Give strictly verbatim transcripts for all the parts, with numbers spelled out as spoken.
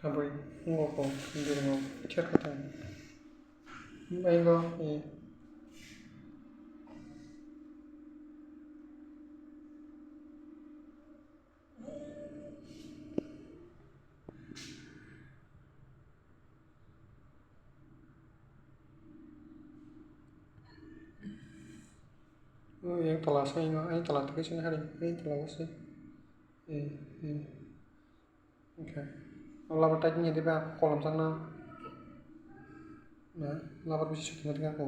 Aboi, ngo ko, dirngo, ther kata. Baingo, eh. Oh, yang tola sa, yang, yang tola tu kisa hari, yang tola sa. Eh, eh. Okay. Labar typing ya diba kolom changna. Na, labar bisi suti na diga ko.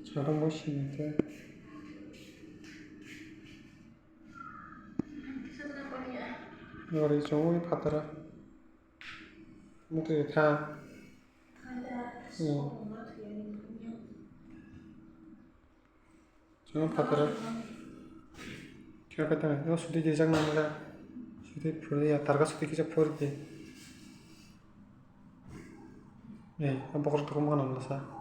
Sarang bo sini te. Gari chongwi phatara. Mutwi tha. Hmm. Chwng phataro. Khe khe tang, o suti kisa nang le. Suti phuri ya, targa suti kisa phuri di. Ei, o bokhorok tongma nang le sa.